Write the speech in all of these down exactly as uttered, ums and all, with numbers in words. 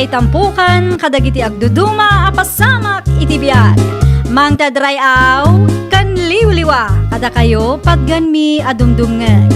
Itampukan kadagiti agduduma a pasamak iti biag. Mangted ray-aw ken liwliwa kadakayo patganmi a dumdumngeg.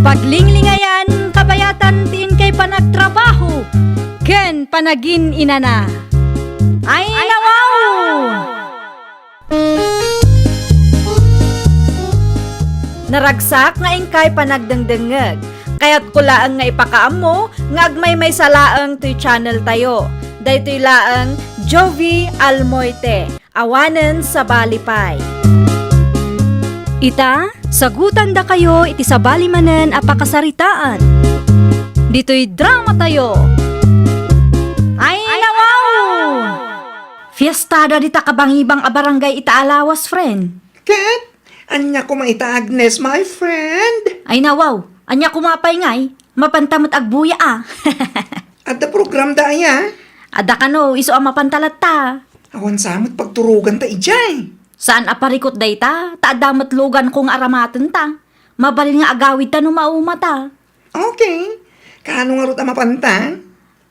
Paglinglingayan kabayatan ti inkay panagtrabaho ken panagin-inana. Ay, nawaw! Naragsak nga inkay panagdengdengngeg. Kayatko laeng nga ipakaammo nga agmaymaysa laeng toy channel tayo. Daytoy laeng Jovie Almoite, awanen sabali pay. Ita, sagutandakayo iti sabali manen a pakasaritaan. Ditoy drama tayo. Ay, nawaw! Fiestada dita kabangibang a barangay ita a lawas, friend. Ket? Ania koma ita, Agnes, my friend? Ay, nawaw. Ania koma pay ngay? Mapanta met agbuya a. Adda programda aya? Adda kano, isu a mapanta latta. Awan sa met pagturoganta idiay. Saan a parikut dayta, ta adda met luganko nga aramatenta. Mabalin nga agawidta no maumata. Okay. Kaano ngarud a mapanta?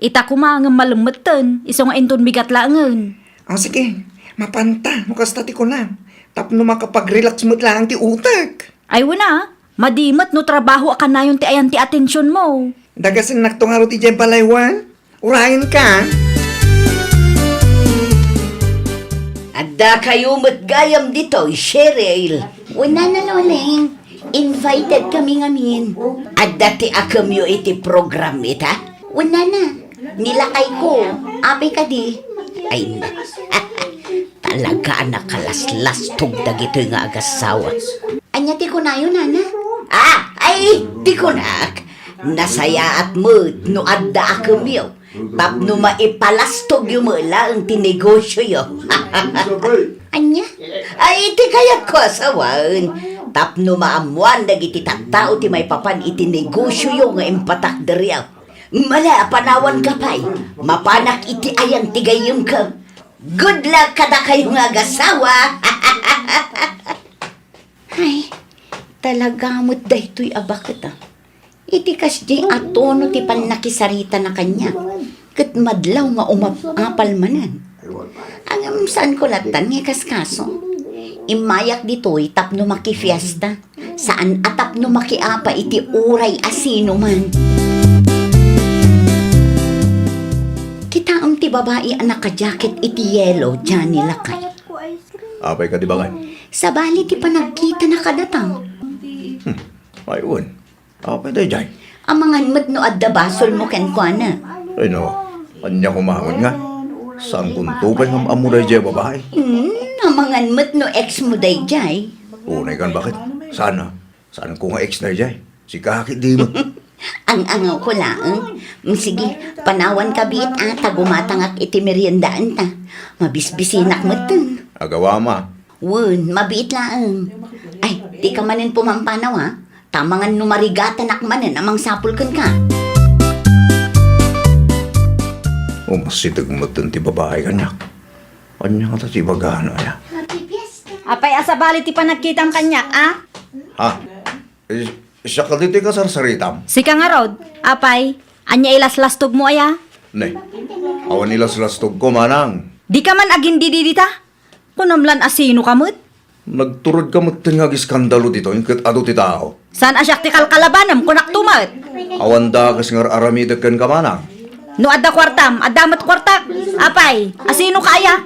Ita koma ngem malemmetten, isu nga inton bigat laengen. O sige, mapanta no kasta ti kunam, tapno makapag-relax met laeng ti utek. Ay wen a, madi met no trabaho a kanayon ti ayan ti atensionmo. Dagasennakto ngarud idiay balay wen? Urayenka. Addakayo met gayam ditoy, Cheryl. Wen a, Nana Loleng, invited kami ngamin. Adda ti akemyo iti program ita? Wen, Nana, ni lakayko, apay kadi? Ay, na. Talaga a nakalaslastog dagitoy nga agassawa. Ania ti kunayo, Nana? Ah, ay, ti kunak, nasayaat met no adda akemyo tapno maipalastogyo met laeng ti negosioyo. Ania? Ay, ti kayatko a sawen, tapno maammoan dagiti tattao ti maipapan iti negosioyo nga impatakderyo. Mala a panawanka pay, mapanak iti ayan ti gayyemko. Good luck kadakayo nga agassawa! Ay, talaga met daytoy a baket, a. Iti kasdiay a tono ti pannakisaritana kaniak, ket madlaw nga umap-apal manen. Ngem saanko lattan nga ikaskaso. Immayak ditoy tapno makifiesta, saan a tapno makiapa iti uray a sinoman. Kitaem ti babai a nakajaket iti yelo, Johnny, lakay. Apay kadi, baket? Sabali ti panagkitana kadata. Hmm. Ay, wen. Apay daydiay? Amangan met no adda basolmo kenkuana. Ay, no. Ania koma met nga? Saankonto pay nga am-ammo daydiay a babai. Hmm, amangan met no ex mo daydiay. Unay kan, baket? Saan a? Saanko nga ex daydiay? Sika ket di met. Ang-angawko laeng. Mm, sige, panawanka biit a, ta gumatangak iti meriendaanta. Mabisbisinak metten. Agawam a. Wen, mabiit laeng. Ay, dika manen pumampanaw a. Ta amangan no marigatanak manen a mangsapul kenka. Umasideg metten ti babai kaniak. Ania ngata ti ibagana, aya? Apay a sabali ti panagkitam kaniak, a? Ha? Is-, siak kadi ti kasarsaritam? Sika ngarud, apay, ania ilaslastogmo aya? Ne, awan ilaslastogko, manang. Dika man agindidi dita? Kunam lan a sinoka met? Nagturodka metten nga agiskandalo ditoy, ket adu ti tao. Saan a siak ti kalkalabanem, kunakto met. Awan dakes nga ar-aramidek kenka, manang. No adda kuartam, adda met kuartak. Apay, a sinoka aya?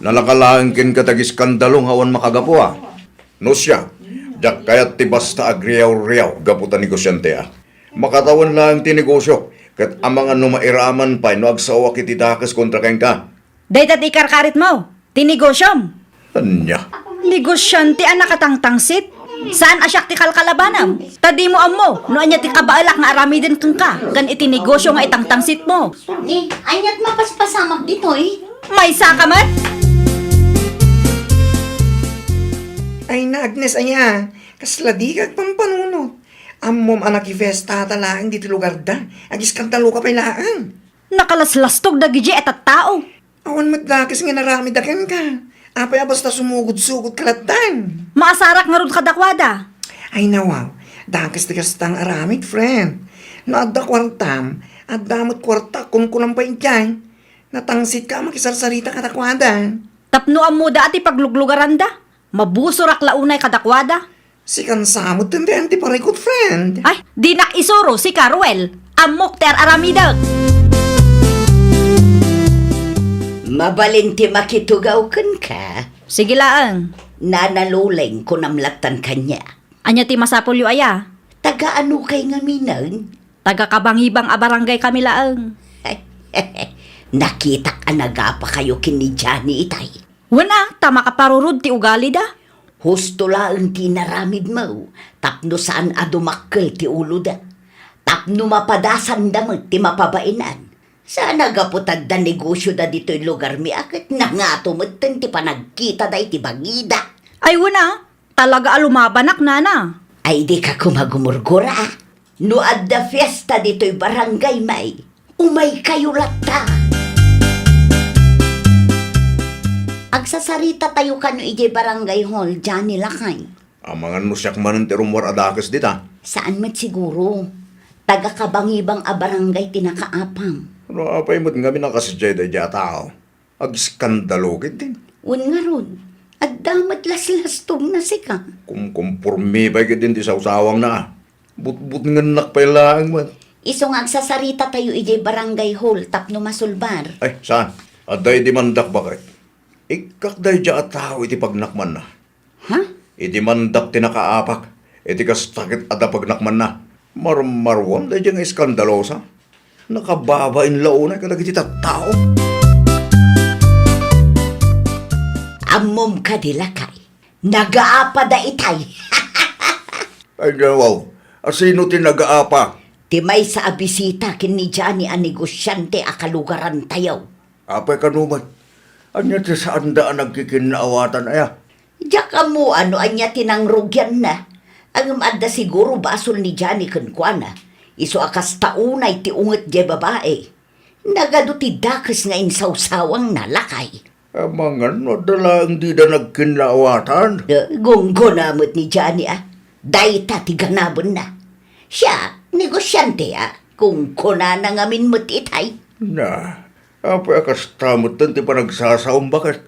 Nalaka laeng kenka ti agiskandalo nga awan makagapu a. No siak, diak kayat ti basta agriaw-riaw gapu ta negosiante a. Makatawen laeng ti negosio, ket amangan no mairaman pay no agsawak iti dakes kontra kenka. Dayta ti ikarkaritmo, ti negosiom. Ania? Negosiante a nakatangtangsit? Saan a siak ti kalkalabanem? Ta dimo ammo no ania ti kabaelak nga aramiden kenka ken iti negosio nga itangtangsitmo. Ni, aniat mapaspasamak ditoy? Maysaka met? Ay na, Agnes, aya, kasla dika agpampanunot. Ammom a nakifestata laeng ditoy lugarda. Agiskandaloka pay laeng. Nakalaslastog dagidiay a tattao. Awan met dakes nga inaramidda kenka. Apay a basta sumugod-sugodka lattan? Maasarak ngarud kadakuada. Ay, nawaw. Dakes ti kasta nga aramid, friend. No adda kuartam, Adda met kuarta, kunkunam pay idiay. Natangsit ka a makisarsarita kadakuada. Tapno ammoda a ti pagluglugaranda, mabusorak la unay kadakuada. Sikan sa met ti parikut, friend. Ay, dinak isuro, sika, Ruel. Ammok ti ar-aramidek. Mabalin ti makitugaw kenka. Sige laeng. Nana Luleng, kunam lattan kaniak. Ania ti masapulyo aya? Taga ano kay ngaminen? Taga kabangibang a barangay kami laeng. Nakitak a nagapa kayo ken ni Johnny itay. Wen a, ta makaparurod ti ugalida. Husto laeng ti inaramidmo tapno saan a dumakkel ti uloda. Tapno mapadasanda met ti mapabaenan. Saan a gapu ta adda negosioda ditoy lugarmi a ket nangato metten ti panagkitada iti bangida. Ay, wen a, talaga a lumabanak, nana. Ay, dika koma gumurgura, a. No adda fiesta ditoy barangay, may, umaykayo latta. Agsasarita tayo kano idiay barangay hall, Johnny, lakay. Amangan no siak manen ti rummuar a dakes dita. Saan met siguro. Taga kabangibang a barangay ti nakaapam. No apay met ngamin a kasidiay daydiay a tao? Agiskandalo ketdin. Wen ngarud, adda met laslastogna sika. Kumkumpormi pay ketdin ti sawsawangna. Butbutngennak pay laeng met. Isu nga agsasarita tayo idiay barangay hall tapno masulbar. Ay, saan? Adda idimandak baket. Ikkak daydiay a tao iti pagnakmanna. Ha? Idimandak ti nakaapak, iti kasta ket adda pagnakmanna. Marmaruam daydiay nga iskandalosa. Nakababain la unay kadagiti tattao. Ammom kadi, lakay, nagaapada itay. Ay, wow. Asino ti nagaapa? Ti maysa a bisita ken ni Johnny a negosiante a kalugarantayo. Apay kano met? Ania ti saanda a nagkikinnaawatan aya? Diak ammo no ania ti nangrugianna. Ngem adda siguro basol ni Johnny kenkuana. Isu a kasta unay ti unget diay babai. Nagadu ti dakes nga insawsawangna, lakay. Amangan no adda laeng dida nagkinnaawatan. Eh, gunggona met ni Johnny, a. Dayta ti ganabenna. Siak, negosiante, a. Kunkunana ngamin met itay. Na, apay a kasta metten ti panagsasaom, baket?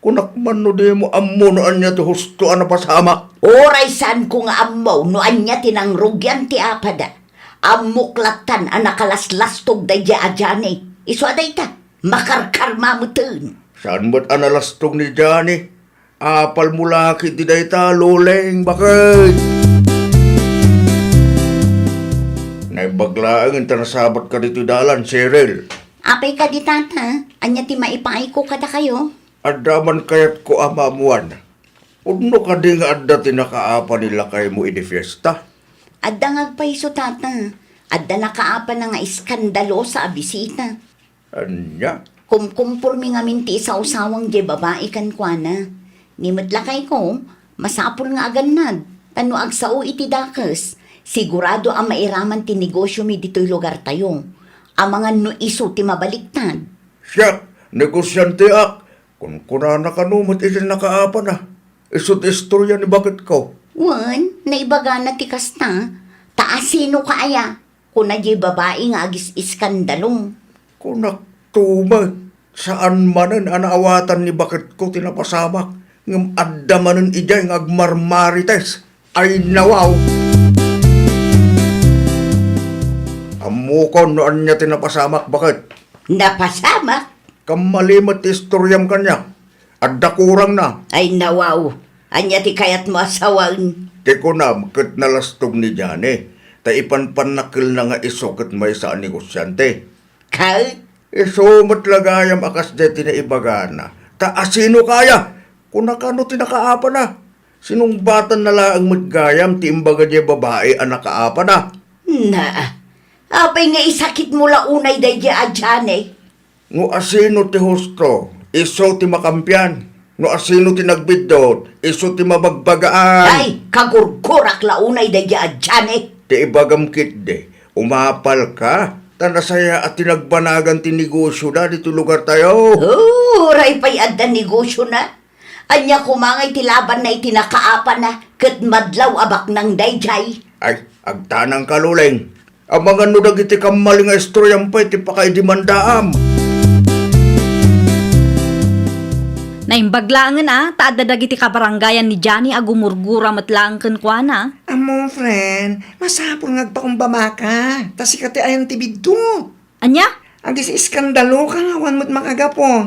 Kunak man no dimo ammo no ania ti husto a napasamak. Uray saanko nga ammo no ania ti nangrugian ti apada. Ammok lattan a nakalaslastog daydiay a Johnny. Isu a dayta, makarkarma metten. Saan met a nalastog ni Johnny? Apalmo la ketdi dayta, Luleng, baket? Naimbag laeng ta nasabatka ditoy dalan, Cheryl. Apay kadi, tata? Ania ti maipaayko kadakayo? Adda man kayatko a maammuan. Pudno kadi nga adda ti nakaapa ni lakaymo idi fiesta? Adda nga agpayso, tata. Adda nakaapana nga iskandalosa a bisita. Ania? Kumkumpormi ngamin ti isawsawang diay babai kenkuana. Ni met lakayko, masapul nga agannad, ta no agsao iti dakes, sigurado a mairaman ti negosiomi ditoy lugartayo. Amangan no isu ti mabaliktad. Siak, negosianteak, kunkunana kano met iti nakaapana. Isu ti istoria ni baketko. Wen, naibagana ti kasta. Ta asinoka aya? Kuna diay babai nga agis-iskandalo. Kunakto met, saan manen a naawatan ni baketko ti napasamak, ngem adda manen idiay nga agmarmarites. Ay, nawaw! Ammokon no ania ti napasamak, baket. Napasamak? Kammali met ti istoriam kaniak. Adda kurangna. Ay, nawaw! Ania ti kayatmo a sawen? Ti kunam ket nalastog ni Johnny, ta ipanpannakkelna nga isu ket maysa a negosiante. Ket? Isu met la gayam a kasdiay ti naibagana. Ta asinoka aya? Kunaka no ti nakaapana. Sinungbatanna laeng met gayam ti imbaga diay babai a nakaapana. Na, apay nga isakitmo la unay daydiay a Johnny? No asino ti husto, isu ti makampian. No asino ti nagbiddut, isu ti mabagbagaan. Ay, kagurgurak la unay daydiay a Johnny. Ti ibagam ketdi, umapalka, ta nasayaat ti nagbanagan ti negosioda ditoy lugartayo. Oh, uray pay adda negosiona. Ania koma ngay ti labanna iti nakaapana ket madlaw a baknang daydiay? Ay, agtanangka, Luleng. Amangan no dagiti kammalin nga istoriam pay ti pakaidemandaam. Naimbag laengen a, ta adda dagiti kabarangayan ni Johnny a gumurgura met laeng kenkuana. Ammo, friend, masapul nga agpakumbabaka, ta sika ti ayan ti biddut. Ania? Agis-iskandaloka nga awan met makagapu.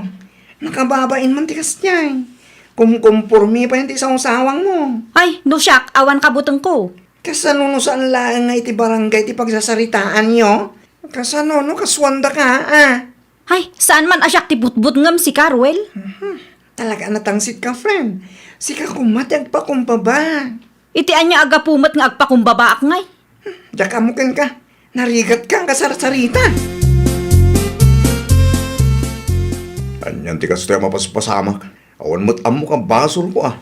Nakababain man ti kasdiay. Kumkumpormi pay ti sawsawangmo. Ay, no siak, awan kabutengko. Kasano no saan laeng nga iti barangay ti pagsasaritaanyo? Kasano no kasuandaka, a? Ay, saan man a siak ti butbutngem, sika, Ruel? Mhm. Talaga a natangsit ka, friend. Sika koma ti agpakumbaba. Iti ania a gapu met nga agpakumbabaak ngay? Diak ammo kenka. Narigatka nga sarsarita. Anian ti kastoy a mapaspasamak? Awan met ammok a basolko a.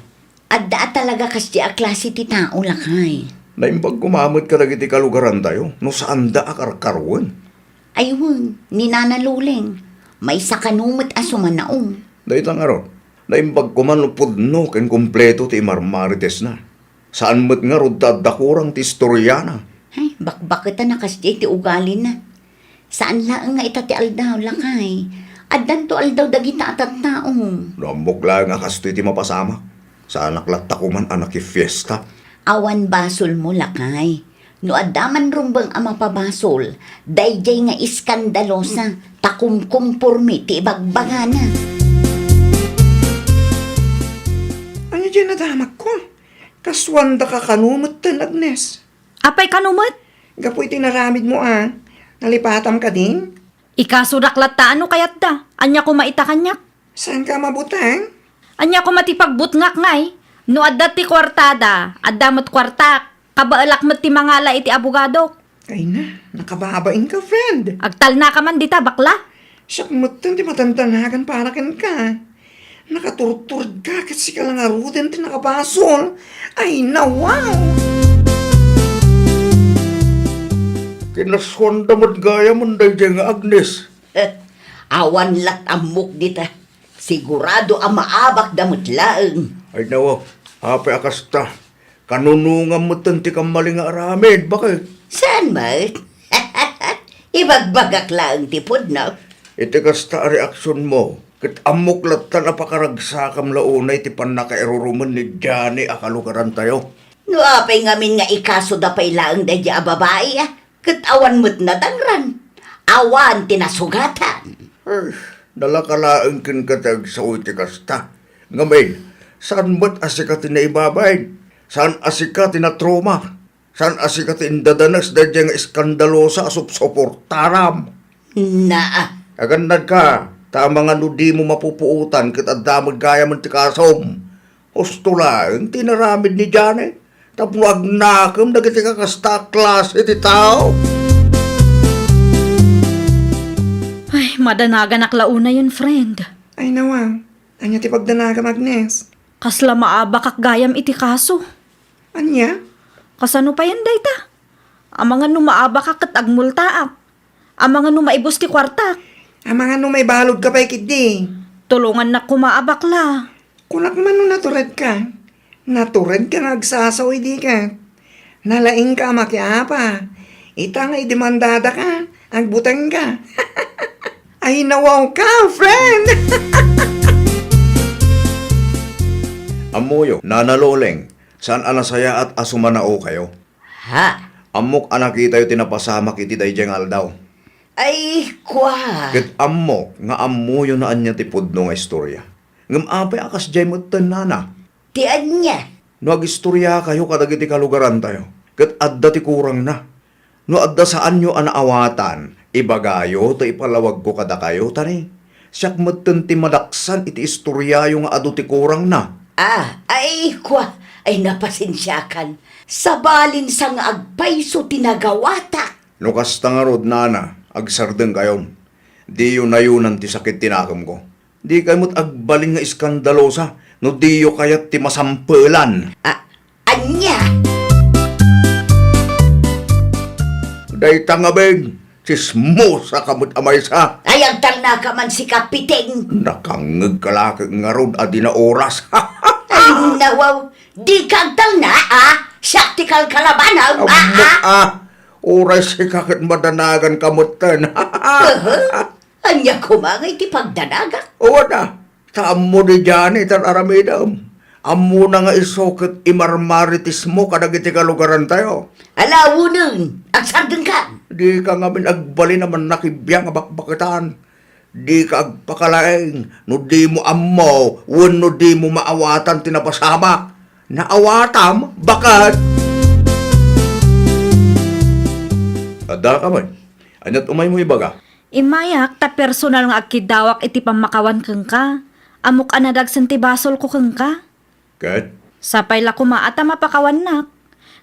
Adda a talaga kasdi a klase ti tao, lakay. Naimbag koma met kadagiti kalugarantayo no saanda a karkaruen. Ay wen, ni Nana Luleng, maysa kano met a sumanaom. Dayta ngarud, naimbag koma no pudno ken kompleto ti imarmaritesna. Saan met ngarud ta adda kurang ti istoriana. Ay, bakbaketan a kasdiay ti ugalina. Saan laeng nga ita ti aldaw, lakay. Addanto aldaw dagita a tattao. No ammok laeng a kastoy ti mapasamak, saanak latta koman a nakifiesta. Awan basolmo, lakay. No adda man rumbeng a mapabasol, daydiay nga iskandalosa, ta kumkumpormi ti ibagbagana. Ania diay nadamakko? Kasuandaka kano metten, Agnes? Apay kano met? Gapu iti naramidmo a, nalipatam kadi? Ikasodak latta no kayatda. Ania koma ita kaniak? Saanka a mabuteng? Ania koma ti pagbutngak ngay? No adda ti kuartada, adda met kuartak. Kabaelak met ti mangala iti abogadok. Ay na, nakababainka, friend. Agtalnaka man dita, bakla. Siak metten ti madandanagan para kenka. Nakaturturedka ket sika la ngaruden ti nakabasol. Ay, nawaw! Kinasuanda met gayamen daydiay nga Agnes. Awan lat ammok dita. Sigurado a maabakda met laeng. Ay, nawaw. Apay a kasta? Kanunongam metten ti kammalin nga aramid, bakit? Saan met? Ibagbagak laeng ti pudno. Iti kasta a reaksionmo, ket ammok latta a pakaragsakam la unay ti pannakairurumen ni Johnny a kalugarantayo. No apay ngamin nga ikasoda pay laeng daydiay a babai, a? Ket awan met nadangran. Awan ti nasugatan. Ay, nalaka laeng kenka ti agsao iti kasta. Ngamin, saan met a sika ti naibabain? Saan a sika ti natroma? Saan a sika ti indadanes daydiay nga iskandalosa a supsuportaram? Naa. Agannadka, ta amangan no dimo mapupuotan ket adda met gayamen ti kasom. Husto laeng ti inaramid ni Johnny tapno agnakem dagiti kakasta a klase ti tao. Ay, madanaganak la unayen, friend. Ay, nawa. Ania ti pagdanagam, Agnes? Kasla maabakak gayam iti kaso. Ania? Kasano payen dayta? Amangan no maabakak ket agmultaak. Amangan no maibus ti kuartak. Amangan no maibaludka pay ketdi. Tulongannak koma a bakla. Kunak man no naturedka. Naturedka nga agsasao idi ket. Nalaingka a makiapa. Ita nga idemandadaka, agbutengka. Ay, nawawka, friend! Ammoyo, Nana Loleng, saan a nasayaat a sumanaokayo? Ha? Ammok a nakitayo ti napasamak iti daydiay nga aldaw. Ay, kua. Ket ammok nga ammoyo no ania ti pudno nga istoria. Ngem apay a kasdiay metten, Nana? Ti ania? No agistoriakayo kadagiti kalugarantayo, ket adda ti kurangna. No adda saanyo a naawatan, ibagayo ta ipalawagko kadakayo, ta ni, siak metten ti madaksan iti istoriayo nga adu ti kurangna. Ah, ay, kua, ay napasensiakan. Sabalinsa nga agpayso ti nagawatak. No kasta ngarud, Nana, agsardengkayon. Diyo nayunan ti sakit ti nakemko. Dikay met agbalin nga iskandalosa no diyo kayat ti masampelan. A-, ania? Dayta ngamin, tsismosa ka met a maysa. Ay, agtalnaka man, sika, Piting. Nakangngegka la ket ngarud a di na oras. Ay, nawaw, dika agtalna, a? Siak ti kalkalabanam, a, Ammok, a? a. Uray sika ket madanaganka metten. Aha. Ania koma nga iti pagdanagak? Awan a, ta ammo ni Johnny ti ar-aramidem. Ammona nga isu ket imarmaritismo kadagiti kalugarantayo. Ala, Wuneng, agsardengkan. Dika ngamin agbalin a mannakibiang a bakbaketan. Dika agpakalaing no dimo ammo wenno dimo maawatan ti napasamak. Naawatam, baket. Adda ka met. Ania't umaymo ibaga? Immayak ta personal nga agkiddawak iti pammakawan kenka. Ammok a nadagsen ti basolko kenka. Ket? Sapay la koma a ta mapakawannak.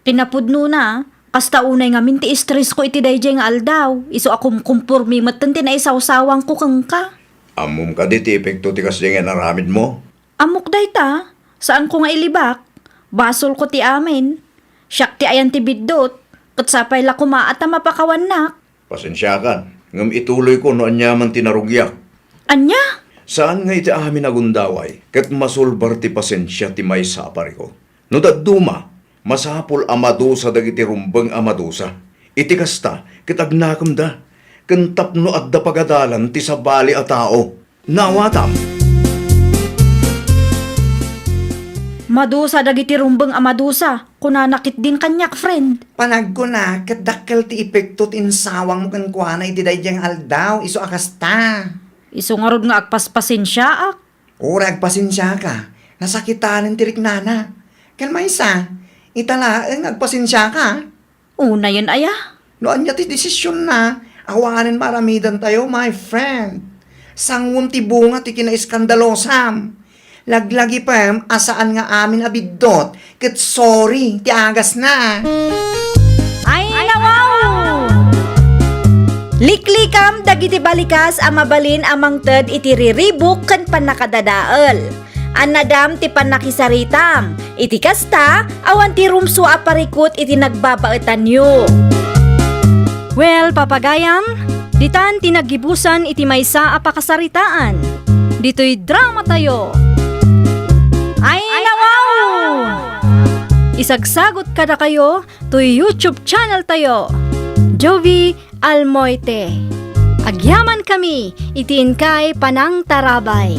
Kinapudnona, kasta unay ngamin ti estresko iti daydiay nga aldaw, isu a kumkumpormi metten ti naisawsawangko kenka. Ammom kadi ti epekto ti kasdiay nga inaramidmo? Ammok dayta, saanko nga ilibak. Basolko ti amin. Siak ti ayan ti biddut, ket sapay la koma a ta mapakawannak. Pasensiakan, ngem ituloyko no aniaman ti narugiak. Ania? Saan nga iti amin a gundaway, ket masulbar ti pasensia ti maysa a parikut. No dadduma, masapul a madusa dagiti rumbeng a madusa. Iti kasta, ket agnakemda, ken tapno adda pagadalan ti sabali a tao. Naawatam. Madusa dagiti rumbeng a madusa, kunana ketdin kaniak, friend. Panagkuna, ket dakkel ti epekto ti insawangmo kenkuana iti daydiay nga aldaw, isu a kasta. Isu ngarud nga agpaspasensiaak. Uray agpasensiaka, nasakitanen ti riknana. Ken maysa, ita laeng nga agpasensiaka. Unayen aya? No ania ti desisionna, awanen maaramidantayo, my friend. Sanguem ti bunga ti kinaiskandalosam. Laglagipem a saan nga amin a biddut, ket sorry ti agasna. Ay, nawaw! Liklikam dagiti balikas a mabalin a mangted iti riribuk ken pannakadadael. Annadam ti pannakisaritam. Iti kasta, awan ti rumsua a parikut iti nagbabaetanyo. Well, papagayam, ditan ti naggibusan iti maysa a pakasaritaan. Ditoy dramatayo. Ay, nawaw! Isagsagut kadakayo toy YouTube channeltayo. Jovi Almoite. Agyamankami iti inkay panangtarabay.